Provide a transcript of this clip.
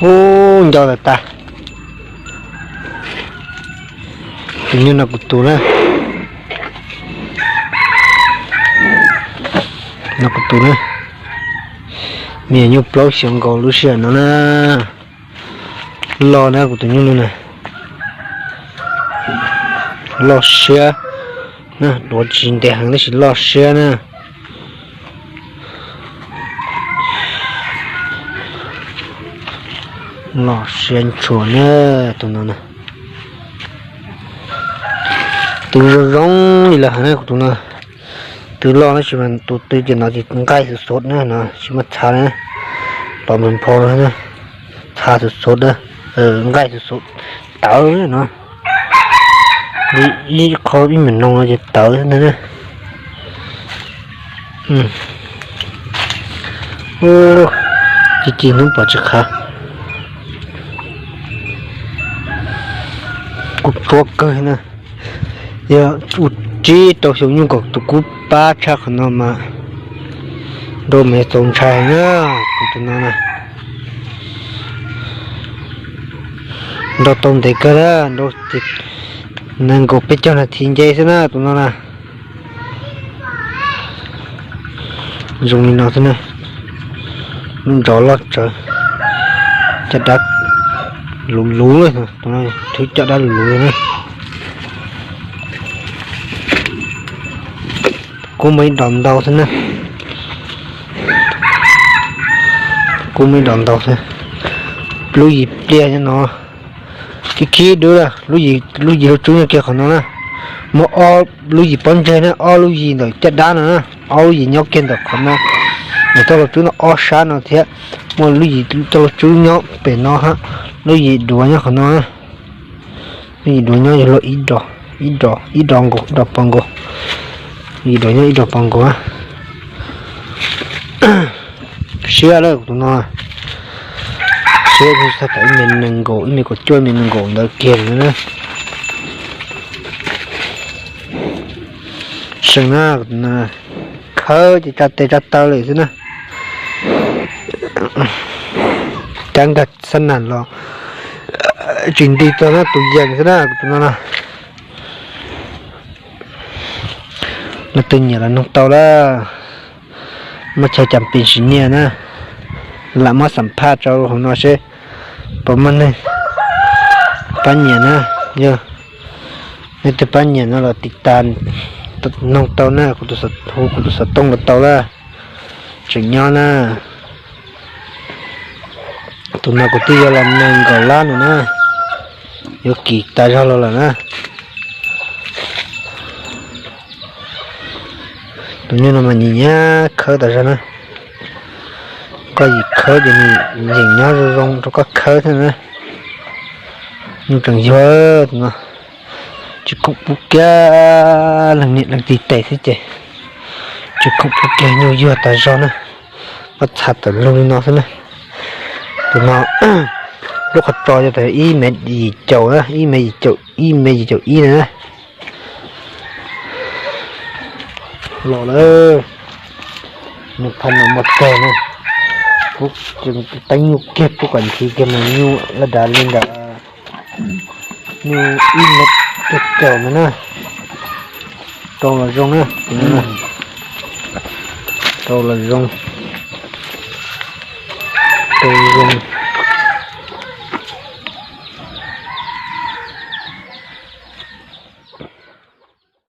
Ub, nco tas tas. Tus nyuj no kuv tus na. No kuv tus na. Me nyuj plaub xyoo nkaus lub sij hawm no na. Loj na kuv tus nyuj no na. Loj siab na, duav tsis ntev heev tab sis loj siab na. Loj siab ntshua na, tus no na. Twb zoo zoo li lawm heev na kuv tus no. Twb loj tab sis mas tus twg ces no ces nqaij xub xub na no tsis muaj txha na. Los mus nphau no txha xub xub na, nqaij xub xub tawv no. Ib qho ib me noog no ces tawv na. Ci ci hnub pom tsis qhav. Kuv tsuab kawg na. Yog ua tsib rau xyoo nyuj kom tus kub pab tshaj qhov no mas nrau me txaus ntshai na, kuv tus no na. Nrau tau ntev kawg na, nrau nees nkaum peb caug nas this nce xwb na tus no na. Zoo li no xwb na. Lub ntsws loj tsawv, caj dab luv luv, tus no thwb caj dab luv luv na. Kub muaj ib dos ntau xwb na. Kub muaj ib dos ntau xwb. Lub yim pliag nyob no. Khib khib dub lawm, lub yim, lub yim lub tswb nyob kiag qhov no na. Muaj ob lub yim pob ntseg na, ob lub yim ntawm caj dab no na, ob lub yim nyob kiag ntawm qhov no. Ntawm txoj laj tswb no ob sab no thiab, muaj lub yim txoj laj tswb nyob pem no hab, lub yim duav nyob qhov no na. Lub yim duav nyob yog luag ib dos, ib dos, ib dos nkaus, ib dos pov nkaus. Lub yim duav nyob ib dos pov nkaus. Siab lawm kuv tus no. Siab txog thaum ib mev nees nkaum, ib mev kaum cuaj, ib mev nees nkaum ntawd kiag na. Seem na, khawb ces tsa tes tsa taw lawm xwb na. Cab nkag xab nam los tsis nti txog na, tus yees xwb na kuv tus no na. Leej twg nyiam los noog tau lawm. Muaj chaw cas pes sim nyiam na, lam muab xam phaj rau hauv no seb puas muaj neeg pab nyiam na. Yog leej twg pab nyiam no los tiv tas noog tau na, kuv tus xov, hu kuv tus xov tooj los tau lawm. Tseem nyob na. Tus no kuv twb yuav los nees nkaum lab no na, yuav kis tas zog los lawm na. Tus nyuj no mas nyiam nyiam khawb tas zog na. Koj yim khawb ces nws yeem nyob zoo zoo rau koj khawb thiab na. Nyuj tseem yuag tus no, tsis khoom pub kiag leej niam leej txiv tes xwb ces tsis khoom pub kiag, nyuj yuag tas zog na. Koj txhaj tawm lug li no xwb na. Tus no lub qhov tso yog tas ib mev yim caum na, ib mev yim caum, ib mev yim caum ib na. Los lawm, nws phaj no muaj tag na. Kuv teeb nyuj kiag, kuv kom nthi kiag mas nyuj laj dav li ntawd, nyuj ib mev caum no na. Rau los zoo na, rau los zoo, rau zoo.